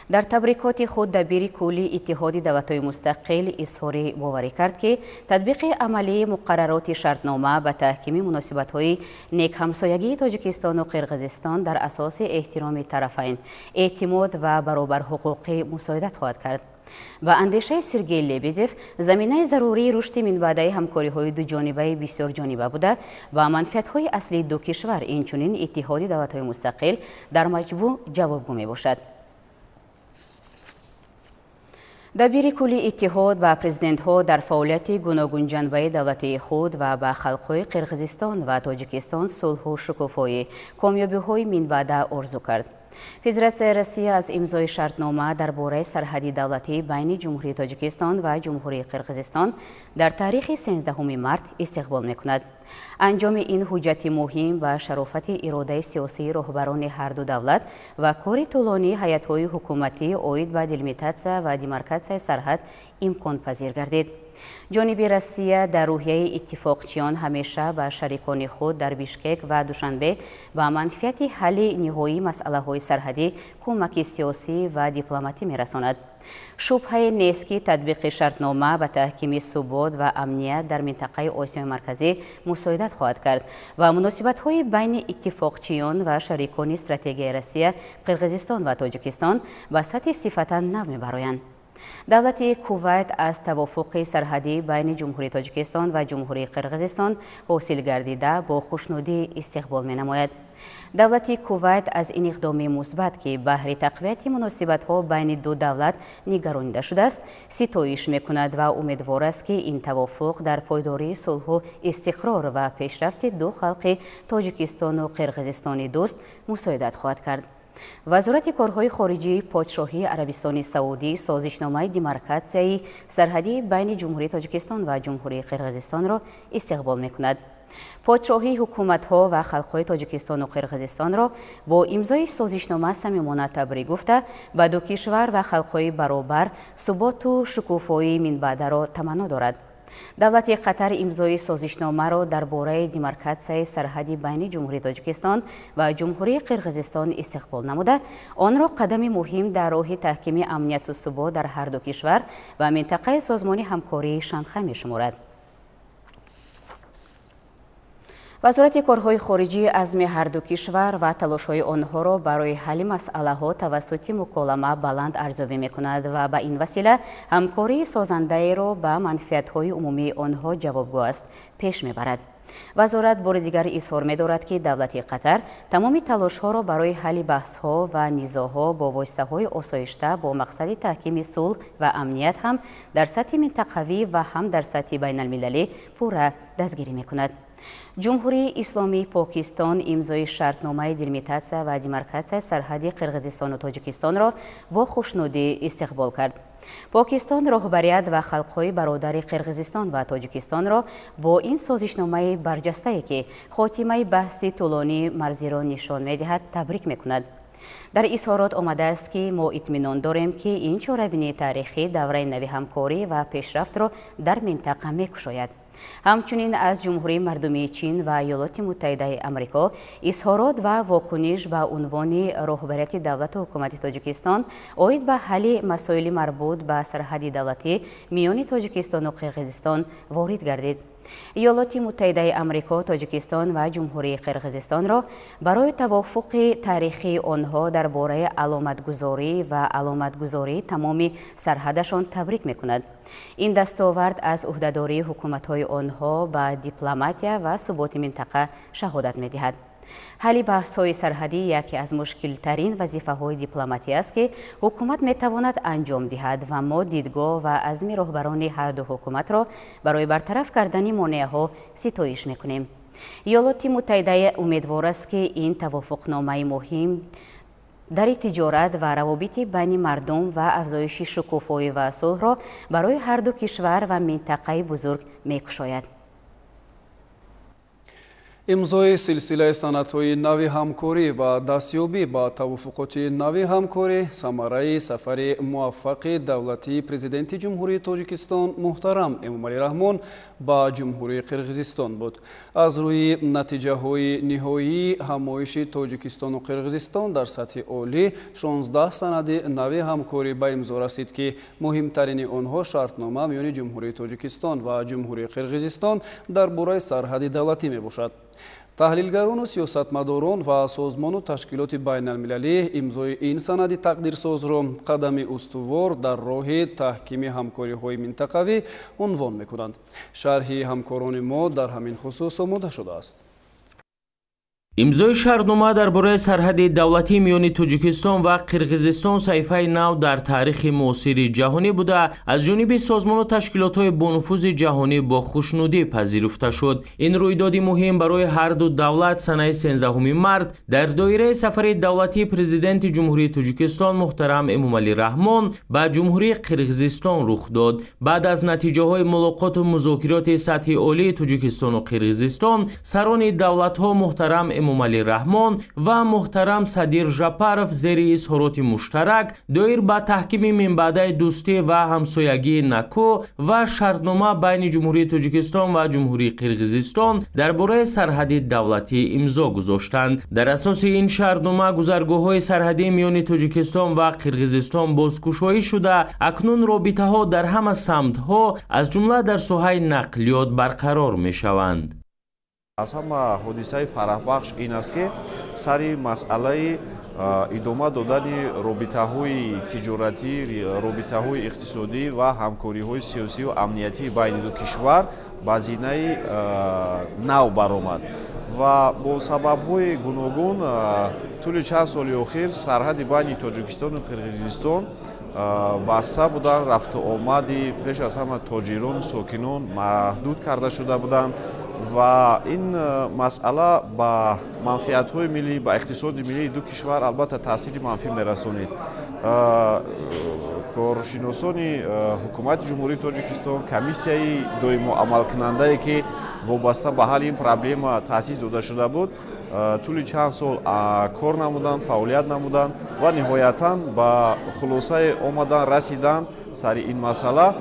Дар табрикоти худ дабири кулли Иттиҳоди давлатҳои мустақил изҳори боварӣ кард, ки татбиқи амалии муқаррароти шартнома ба таҳкими муносибатҳои некҳамсоягии Тоҷикистону Қирғизистон дар асоси эҳтироми тарафайн, эътимод ва баробарҳуқуқӣ мусоидат хоҳад кард. Ба андешаи Сергей Лебедев, заминаи зарурии рушди минбаъдаи ҳамкориҳои дуҷонибаи бисёрҷониба буда, ба манфиатҳои аслии ду кишвар, инчунин Иттиҳоди давлатҳои мустақил дар маҷмӯъ ҷавобгӯ мебошад. Дабири кулли иттиҳод ба президентҳо дар фаъолияти гуногунҷанбаи давлатии худ ва ба халқҳои Қирғизистон ва Тоҷикистон сулҳу шукуфоӣ, комёбиҳои минбаъда орзу кард. Федератсияи Россия аз имзои шартнома дар бораи сарҳади давлатӣ байни Ҷумҳурии Тоҷикистон ва Ҷумҳурии Қирғизистон дар таърихи 13 март истиқбол мекунад. Анҷоми ин ҳуҷҷати муҳим ба шарофати иродаи сиёсии роҳбарони ҳарду давлат ва кори тӯлонии ҳайатҳои ҳукуматӣ оид ба делимитатсия ва демаркатсияи сарҳад имконпазир гардид. Ҷониби Россия дар рӯҳияи иттифоқчиён ҳамеша ба шарикони худ дар Бишкек ва Душанбе ба манфиати ҳалли ниҳоии масъалаҳои сарҳадӣ кӯмаки сиёсӣ ва дипломатӣ мерасонад. Шубҳае нест, ки татбиқи шартнома ба таҳкими субот ва амният дар минтақаи Осиёи Марказӣ мусоидат хоҳад кард ва муносибатҳои байни иттифоқчиён ва шарикони стратегияи Россия, Қирғизистон ва Тоҷикистон ба сатҳи сифатан нав мебароянд. Давлати Кувайт аз тавофуқи сарҳадӣ байни Ҷумҳурии Тоҷикистон ва Ҷумҳурии Қирғизистон ҳосил гардида бо хушнудӣ истиқбол менамояд. Давлати Кувайт аз ин иқдоми мусбат, ки баҳри тақвияти муносибатҳо байни ду давлат нигаронида шудааст, ситоиш мекунад ва умедвор аст, ки ин тавофуқ дар пойдории сулҳу истиқрор ва пешрафти ду халқи Тоҷикистону Қирғизистони дӯст мусоидат хоҳад кард. Вазорати корҳои хориҷии Подшоҳии Арабистони Саудӣ созишномаи демаркатсияи сарҳадии байни Ҷумҳурии Тоҷикистон ва Ҷумҳурии Қирғизистонро истиқбол мекунад. Подшоҳии ҳукуматҳо ва халқҳои Тоҷикистону Қирғизистонро бо имзои созишнома самимона табрик гуфта, ба ду кишвар ва халқҳои баробар суботу шукуфоии минбаъдаро таманно дорад. Давлати Қатар имзои созишномаро дар бораи демаркатсияи сарҳади байни Ҷумҳурии Тоҷикистон ва Ҷумҳурии Қирғизистон истиқбол намуда, онро қадами муҳим дар роҳи таҳкими амнияту субот дар ҳарду кишвар ва минтақаи Созмони ҳамкории Шанхай мешуморад. Вазорати корҳои хориҷӣ азми ҳарду кишвар ва талошҳои онҳоро барои ҳалли масъалаҳо тавассути муколама баланд арзёбӣ мекунад ва ба ин васила ҳамкории созандаеро ба манфиатҳои умумии онҳо ҷавобгӯ аст пеш мебарад. Вазорат бори дигар изҳор медорад, ки давлати Қатар тамоми талошҳоро барои ҳалли баҳсҳо ва низоъҳо бо воситаҳои осоишта бо мақсади таҳкими сулҳ ва амният ҳам дар сатҳи минтақавӣ ва ҳам дар сатҳи байналмилалӣ пурра дастгирӣ мекунад. Ҷумҳурии Исломии Покистон имзои шартномаи делимитатсия ва демаркатсияи сарҳади Қирғизистону Тоҷикистонро бо хушнудӣ истиқбол кард. Покистон роҳбарият ва халқҳои бародари Қирғизистон ва Тоҷикистонро бо ин созишномаи барҷастае, ки хотимаи баҳси тӯлонии марзиро нишон медиҳад, табрик мекунад. Дар изҳорот омадааст, ки мо итминон дорем, ки ин чорабинии таърихӣ давраи нави ҳамкорӣ ва пешрафтро дар минтақа мекушояд. Ҳамчунин аз Ҷумҳурии Мардумии Чин ва Иёлоти Муттаҳидаи Амрико изҳорот ва вокуниш ба унвони роҳбарияти давлату ҳукумати Тоҷикистон оид ба ҳалли масоили марбут ба сарҳади давлатӣ миёни Тоҷикистону Қирғизистон ворид гардид. Иёлоти Муттаҳидаи Амрико Тоҷикистон ва Ҷумҳурии Қирғизистонро барои тавофуқи таърихии онҳо дар бораи аломатгузорӣ ва аломатгузории тамоми сарҳадашон табрик мекунад. Ин дастовард аз ӯҳдадории ҳукуматҳои онҳо ба дипломатия ва суботи минтақа шаҳодат медиҳад. Ҳалли баҳсҳои сарҳадӣ яке аз мушкилтарин вазифаҳои дипломатӣ аст, ки ҳукумат метавонад анҷом диҳад ва мо дидгоҳ ва азми роҳбарони ҳарду ҳукуматро барои бартараф кардани монеаҳо ситоиш мекунем. Иёлоти Муттаҳида умедвор аст, ки ин тавофуқномаи муҳим дари тиҷорат ва равобити байни мардум ва афзоиши шукуфоӣ ва сулҳро барои ҳарду кишвар ва минтақаи бузург мекушояд. Имзои силсилаи санадҳои нави ҳамкорӣ ва дастёбӣ ба тавофуқоти нави ҳамкорӣ самараи сафари муваффақи давлатии Президенти Ҷумҳурии Тоҷикистон муҳтарам Эмомалӣ Раҳмон ба Ҷумҳурии Қирғизистон буд. Аз рӯи натиҷаҳои ниҳоии ҳамоиши Тоҷикистону Қирғизистон дар сатҳи олӣ 16 санади нави ҳамкорӣ ба имзо расид, ки муҳимтарини онҳо шартнома миёни Ҷумҳурии Тоҷикистон ва Ҷумҳурии Қирғизистон дар бораи сарҳади давлатӣ мебошад. Таҳлилгарону сиёсатмадорон ва созмону ташкилоти байналмилалӣ имзои ин санади тақдирсозро қадами устувор дар роҳи таҳкими ҳамкориҳои минтақавӣ унвон мекунанд. Шарҳи ҳамкорони мо дар ҳамин хусус омода шудааст. Имзои шартнома дар бораи сарҳади давлатӣ миёни Тоҷикистон ва Қирғизистон саҳифаи нав дар таърихи муосири ҷаҳонӣ буда, аз ҷониби созмону ташкилотҳои бонуфузи ҷаҳонӣ бо хушнудӣ пазируфта шуд. Ин рӯйдоди муҳим барои ҳарду давлат санаи 13 март дар доираи сафари давлатии Президенти Ҷумҳурии Тоҷикистон муҳтарам Эмомалӣ Раҳмон ба Ҷумҳурии Қирғизистон рух дод. Баъд аз натиҷаҳои мулоқоту музокироти сатҳи олии Тоҷикистону Қирғизистон сарони давлатҳо муҳтарам Эмомалӣ Раҳмон ва муҳтарам Садир Жапаров зери изҳороти муштарак доир ба таҳкими минбаъдаи дӯстӣ ва ҳамсоягии нако ва шартнома байни Ҷумҳурии Тоҷикистон ва Ҷумҳурии Қирғизистон дар бораи сарҳади давлатӣ имзо гузоштанд. Дар асоси ин шартнома гузаргоҳҳои сарҳадӣ миёни Тоҷикистон ва Қирғизистон бозкушоӣ шуда, акнун робитаҳо дар ҳама самтҳо аз ҷумла дар соҳаи нақлиёт барқарор мешаванд. Аз ҳама ҳодисаи фараҳбахш ин аст, ки сари масъалаи идома додани робитаҳои тиҷоратӣ, робитаҳои иқтисодӣ ва ҳамкориҳои сиёсию амниятии байни ду кишвар ба зинаи нав баромад ва бо сабабҳои гуногун тӯли чанд соли охир сарҳади байни Тоҷикистону Қирғизистон баста буданд, рафту омади пеш аз ҳама тоҷирону сокинон маҳдуд карда шуда буданд ва ин масъала ба манфиатҳои миллӣ, ба иқтисоди миллии ду кишвар албатта таъсири манфӣ мерасонид. Коршиносони ҳукумати Ҷумҳурии Тоҷикистон, комиссияи доимоамалкунандае, ки вобаста ба ҳалли ин проблема таъсис дода шуда буд, тӯли чанд сол кор намуданд, фаъолият намуданд ва ниҳоятан ба хулосае омаданд, расиданд сари ин масъала.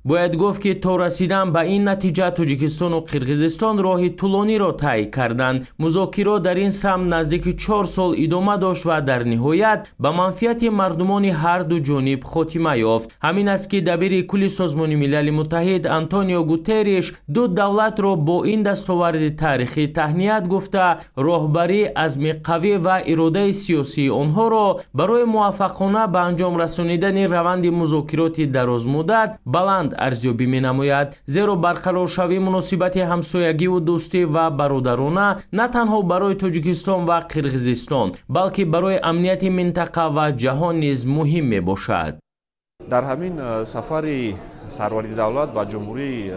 Бояд гуфт, ки то расидан ба ин натиҷа Тоҷикистону Қирғизистон роҳи тӯлониро тай карданд. Музокирот дар ин самт наздики 4 сол идома дошт ва дар ниҳоят ба манфиати мардумони ҳар ду ҷониб хотима ёфт. Ҳамин аст, ки дабири кулли Созмони Милали Муттаҳид Антонио Гутерриш ду давлатро бо ин дастоварди таърихӣ таҳният гуфта, роҳбарӣ, азми қавӣ ва иродаи сиёсии онҳоро барои муваффақона ба анҷом расонидани раванди музокироти дарозмуддат баланд арзёбӣ менамояд. Зеро барқароршавии муносибати ҳамсоягиву дӯстӣ ва бародарона на танҳо барои Тоҷикистон ва Қирғизистон, балки барои амнияти минтақа ва ҷаҳон низ муҳим мебошад. Дар ҳамин сафари сарвари давлат ба Ҷумҳурии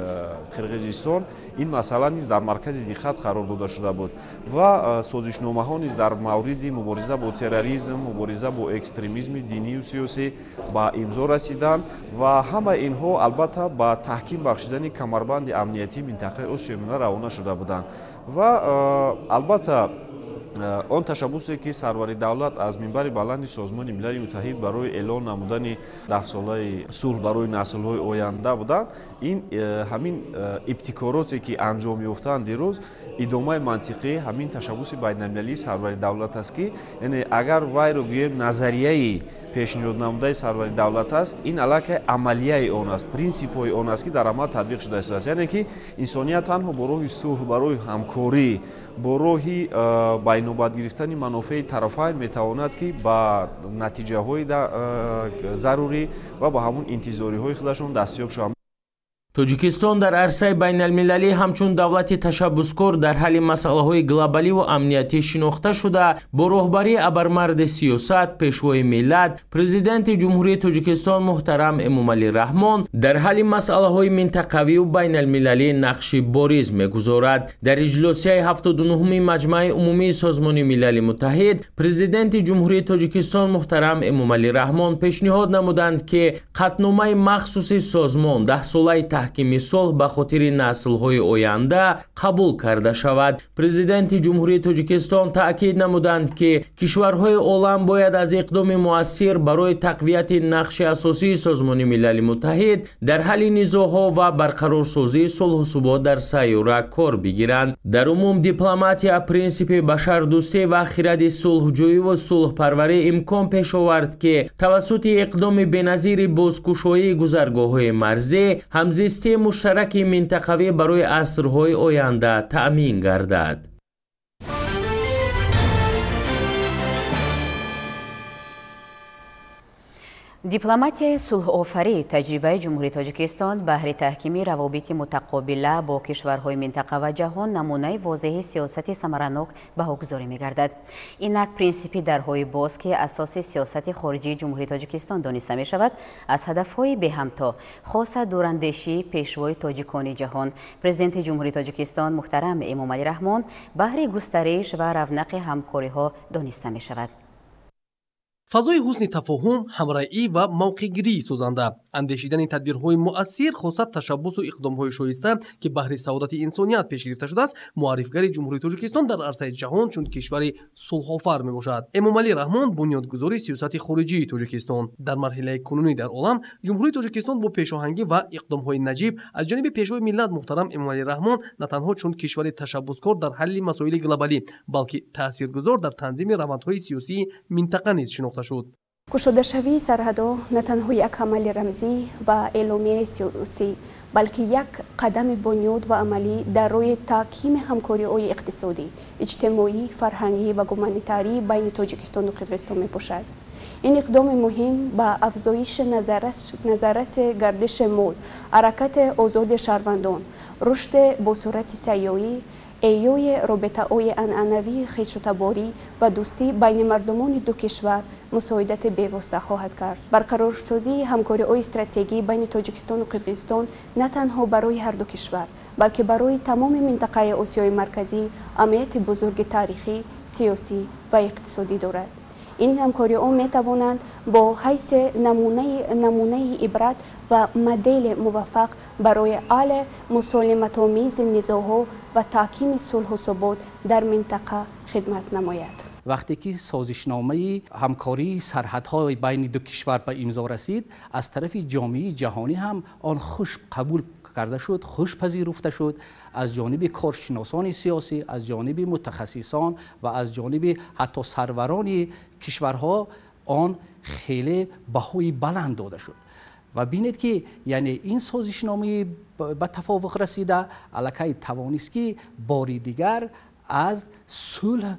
Қирғизистон ин масъала низ дар маркази диққат қарор дода шуда буд ва созишномаҳо низ дар мавриди мубориза бо терроризм, мубориза бо экстремизми динию сиёсӣ ба имзо расиданд ва ҳамаи инҳо албатта ба таҳким бахшидани камарбанди амниятии минтақаи Осиёи Миёна равона шуда буданд. Ва албатта он ташаббусе, ки сарвари давлат аз минбари баланди Созмони Милали Муттаҳид барои эълон намудани даҳсолаи сулҳ барои наслҳои оянда буданд, ин ҳамин ибтикороте, ки анҷом ёфтанд дирӯз, идомаи мантиқии ҳамин ташаббуси байналмилалии сарвари давлат аст, ки яъне агар вайро гӯем назарияи пешниҳод намудаи сарвари давлат аст, ин аллакай амалияи он аст, принсипҳои он аст, ки дар амал татбиқ шуда истодааст. Яъне ки инсоният танҳо бо роҳи сулҳ, барои ҳамкорӣ, бо роҳи байнобат гирифтани манофеи тарафайн метавонад, ки ба натиҷаҳои зарурӣ ва ба ҳамун интизориҳои худашон дастёб шаванд. Тоҷикистон дар арсаи байналмилалӣ ҳамчун давлати ташаббускор дар ҳалли масъалаҳои глобаливу амниятӣ шинохта шуда, бо роҳбарии абармарди сиёсат, пешвои миллат, президенти Ҷумҳурии Тоҷикистон муҳтарам Эмомалӣ Раҳмон дар ҳалли масъалаҳои минтақавию байналмилалӣ нақши бориз мегузорад. Дар иҷлосияи 79-уми Маҷмаи Умумии Созмони Милали Муттаҳид президенти Ҷумҳурии Тоҷикистон муҳтарам Эмомалӣ Раҳмон пешниҳод намуданд, ки қатъномаи махсуси созмон даҳсолаи таҳкими сулҳ ба хотири наслҳои оянда қабул карда шавад. Президенти Ҷумҳурии Тоҷикистон таъкид намуданд, ки кишварҳои олам бояд аз иқдоми муассир барои тақвияти нақши асосии Созмони Милали Муттаҳид дар ҳалли низоъҳо ва барқарорсозии сулҳу субот дар сайёра кор бигиранд. Дар умум дипломатия, принсипи башардӯстӣ ва хиради сулҳҷӯиву сулҳпарварӣ имкон пеш овард, ки тавассути иқдоми беназири бозкушоии гузаргоҳҳои марзӣ ҳамзистии муштараки минтақавӣ барои асрҳои оянда таъмин гардад. Дипломатияи сулҳофарӣ таҷрибаи Ҷумҳурии Тоҷикистон баҳри таҳкими равобити мутақобила бо кишварҳои минтақа ва ҷаҳон намунаи возеҳи сиёсати самаранок баҳогузорӣ мегардад. Инак принсипи дарҳои боз, ки асоси сиёсати хориҷии Ҷумҳурии Тоҷикистон дониста мешавад, аз ҳадафҳои беҳамто, хоса дурандешии пешвои тоҷикони ҷаҳон, президенти Ҷумҳурии Тоҷикистон муҳтарам Эмомалӣ Раҳмон баҳри густариш ва равнақи ҳамкориҳо дониста мешавад. Фазои ҳусни тафоҳум, ҳамраӣ ва мавқеъгирии созанда, андешидани тадбирҳои муассир, хоса ташаббусу иқдомҳои шоиста, ки баҳри саодати инсоният пеш гирифта шудааст, муаррифгари Ҷумҳурии Тоҷикистон дар арсаи ҷаҳон чун кишвари сулҳофар мебошад. Эмомалӣ Раҳмон бунёдгузори сиёсати хориҷии Тоҷикистон. Дар марҳилаи кунунӣ дар олам Ҷумҳурии Тоҷикистон бо пешоҳангӣ ва иқдомҳои наҷиб аз ҷониби пешвои миллат муҳтарам Эмомалӣ Раҳмон на танҳо чун кишвари ташаббускор дар ҳалли масоили глобалӣ, балки таъсиргузор дар танзими равандҳои сиёсии минтақа низ шинохта шуд. Кушодашавии сарҳадҳо на танҳо як амали рамзӣ ва эъломияи сиёсӣ, балки як қадами бунёд ва амалӣ дар роҳи таҳкими ҳамкориҳои иқтисодӣ, иҷтимоӣ, фарҳангӣ ва гуманитарӣ байни Тоҷикистону Қирғизистон мебошад. Ин иқдоми муҳим ба афзоиши назарраси гардиши мол, ҳаракати озоди шаҳрвандон, рушди босуръати сайёҳӣ, эҳёи робитаҳои анъанавии хешутаборӣ ва дӯстӣ байни мардумони ду кишвар мусоидати бевосита хоҳад кард. Барқарорсозии ҳамкориҳои стратегӣ байни Тоҷикистону Қирғизистон на танҳо барои ҳар ду кишвар, балки барои тамоми минтақаи Осиёи Марказӣ аҳамияти бузурги таърихӣ, сиёсӣ ва иқтисодӣ дорад. Ин ҳамкориҳо метавонанд бо ҳайси намунаи ибрат ва модели муваффақ барои ҳалли мусолиматомези низоъҳо ва таҳкими сулҳу субот дар минтақа хидмат намояд. Вақте ки созишномаи ҳамкории сарҳадҳои байни ду кишвар ба имзо расид, аз тарафи ҷомеаи ҷаҳонӣ ҳам он хуш қабул карда шуд, хуш пазируфта шуд аз ҷониби коршиносони сиёсӣ, аз ҷониби мутахассисон ва аз ҷониби ҳатто сарварони кишварҳо он хеле баҳои баланд дода шуд. Ва бинед ки яъне ин созишномаи ба тафовуқ расида аллакай тавонист ки бори дигар аз сулҳ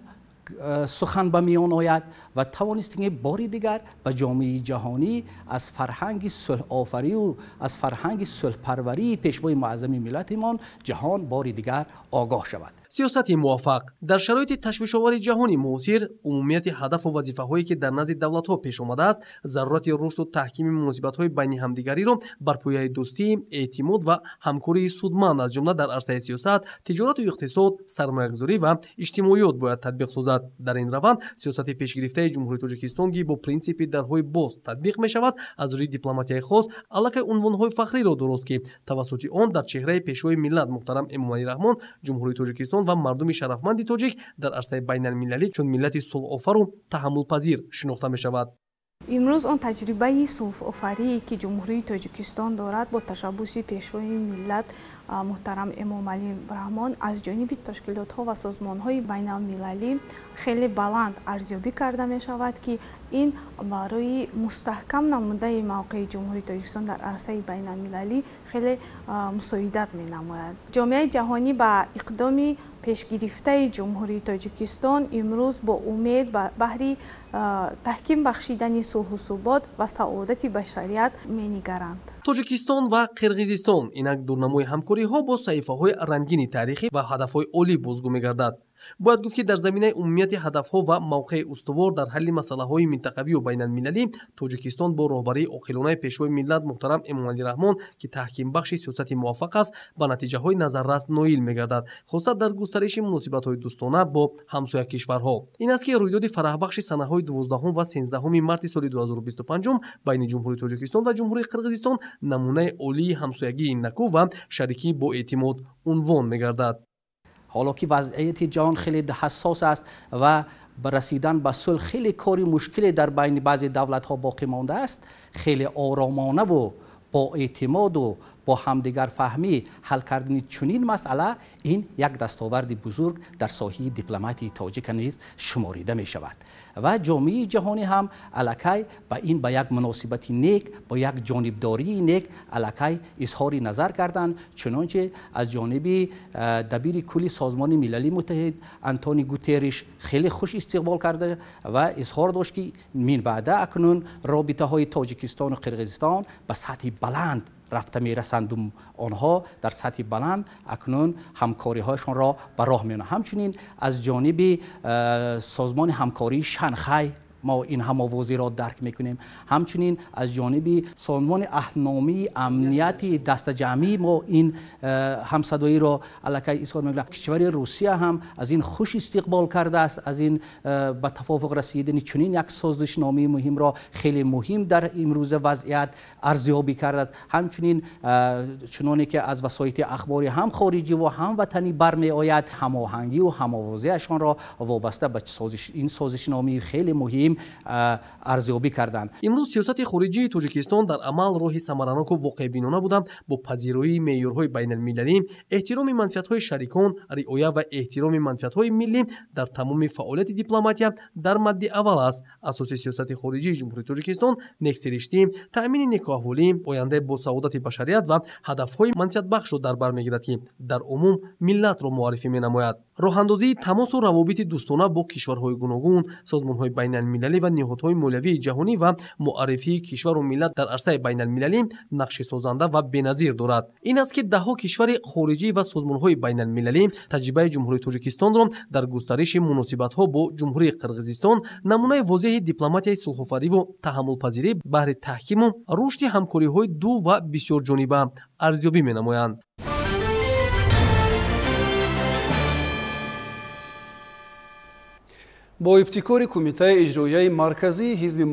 сухан ба миён ояд ва тавонист ки бори дигар ба ҷомеаи ҷаҳонӣ аз фарҳанги сулҳофарию аз фарҳанги сулҳпарварии пешвои муаззами миллатимон ҷаҳон бори дигар огоҳ шавад. Сиёсати муваффақ дар шароити ташвишовари ҷаҳони муосир, умумияти ҳадафу вазифаҳое ки дар назди давлатҳо пеш омадааст, зарурати рушду таҳкими муносибатҳои байни ҳамдигариро бар пояи дӯстӣ, эътимод ва ҳамкории судманд аз ҷумла дар арсаи сиёсат, тиҷорату иқтисод, сармоягузорӣ ва иҷтимоиёт бояд татбиқ созад. Дар ин раванд сиёсати пешгирифтаи Ҷумҳурии Тоҷикистон, ки бо принсипи дарҳои боз татбиқ мешавад, аз рӯи дипломатияи хос аллакай унвонҳои фахриро дуруст, ки тавассути он дар чеҳраи пешвои миллат муҳтарам Эмомалӣ Раҳмон Ҷумҳурии Тоҷикистон ва мардуми шарафманди тоҷик дар арсаи байналмилалӣ чун миллати сулҳофару таҳаммулпазир шинохта мешавад. Имрӯз он таҷрибаи сулҳофарие, ки Ҷумҳурии Тоҷикистон дорад, бо ташаббуси пешвои миллат муҳтарам Эмомалӣ Раҳмон аз ҷониби ташкилотҳо ва созмонҳои байналмилалӣ хеле баланд арзёбӣ карда мешавад, ки ин барои мустаҳкам намудаи мавқеи Ҷумҳурии Тоҷикистон дар арсаи байналмилалӣ хеле мусоидат менамояд. Ҷомеаи ҷаҳонӣ ба иқдоми пешгирифтаи Ҷумҳурии Тоҷикистон имрӯз бо умед баҳри таҳким бахшидани сулҳу субот ва саодати башарият менигаранд. Тоҷикистон ва Қирғизистон инак дурнамои ҳамкориҳо бо саҳифаҳои рангини таърихӣ ва ҳадафҳои олӣ бозгӯ мегардад. Бояд гуфт, ки дар заминаи умумияти ҳадафҳо ва мавқеи устувор дар ҳалли масъалаҳои минтақавию байналмилалӣ Тоҷикистон бо роҳбарии оқилонаи пешвои миллат муҳтарам Эмомалӣ Раҳмон, ки таҳкимбахши сиёсати муваффақ аст, ба натиҷаҳои назаррас ноил мегардад, хусусан дар густариши муносибатҳои дӯстона бо ҳамсоя кишварҳо. Ин аст ки рӯйдоди фараҳбахши санаҳои 12 ва 13 марти соли 2025 байни Ҷумҳурии Тоҷикистон ва Ҷумҳурии Қирғизистон намунаи олии ҳамсоягии накӯ ва шарикӣ бо эътимод унвон мегардад. Ҳоло ки вазъияти ҷаҳон хеле ҳассос аст ва расидан ба сулҳ хеле кори мушкиле дар байни баъзе давлатҳо боқӣ мондааст, хеле оромонаву бо эътимоду бо ҳамдигарфаҳмӣ ҳал кардани чунин масъала ин як дастоварди бузург дар соҳаи дипломатии тоҷика низ шуморида мешавад. Ва ҷомеаи ҷаҳонӣ ҳам аллакай ба ин ба як муносибати нек, бо як ҷонибдории нек аллакай изҳори назар карданд, чунонче аз ҷониби дабири кулли Созмони Милали Муттаҳид Антони Гутерриш хеле хуш истиқбол карда ва изҳор дошт, ки минбаъда акнун робитаҳои Тоҷикистону Қирғизистон ба сатҳи баланд рафта мерасанд. Онҳо дар сатҳи баланд акнун ҳамкориҳояшонро ба роҳ меонанд. Ҳамчунин аз ҷониби Созмони ҳамкории Шанхай мо ин ҳамовозиро дарк мекунем. Ҳамчунин аз ҷониби Созмони аҳдномии амнияти дастаҷамъӣ мо ин ҳамсадоиро аллакай изҳор мекунем. Кишвари Русия ҳам аз ин хуш истиқбол кардааст, аз ин ба тафовуқ расидани чунин як созишномаи муҳимро хеле муҳим дар имрӯза вазъият арзёбӣ кардааст. Ҳамчунин чуноне ки аз васоити ахбори ҳам хориҷӣ ва ҳам ватанӣ бармеояд, ҳамоҳангию ҳамовозиашонро вобаста ба ин созишномаи хеле муҳим арзёбӣ карданд. Имрӯз сиёсати хориҷии Тоҷикистон дар амал роҳи самараноку воқеъбинона буда, бо пазироии меъёрҳои байналмилалӣ, эҳтироми манфиатҳои шарикон, риоя ва эҳтироми манфиатҳои миллӣ дар тамоми фаъолияти дипломатия дар мадди аввал аст. Асоси сиёсати хориҷии Ҷумҳурии Тоҷикистон нексириштӣ, таъмини некӯаҳволӣ, ояндаи босаодати башарият ва ҳадафҳои манфиатбахшро дар бар мегирад, ки дар умум миллатро муаррифӣ менамояд. Роҳандозии тамосу равобити дӯстона бо кишварҳои гуногун, созмонҳои байналмилалӣ ва ниҳодҳои молиявии ҷаҳонӣ ва муаррифии кишвару миллат дар арсаи байналмилалӣ нақши созанда ва беназир дорад. Ин аст, ки даҳҳо кишвари хориҷӣ ва созмонҳои байналмилалӣ таҷрибаи Ҷумҳурии Тоҷикистонро дар густариши муносибатҳо бо Ҷумҳурии Қирғизистон намунаи возеҳи дипломатияи сулҳофариву таҳаммулпазирӣ баҳри таҳкиму рушди ҳамкориҳои ду ва бисёрҷониба арзёбӣ менамоянд. Бо ибтикори Кумитаи иҷроияи марказии ҳизби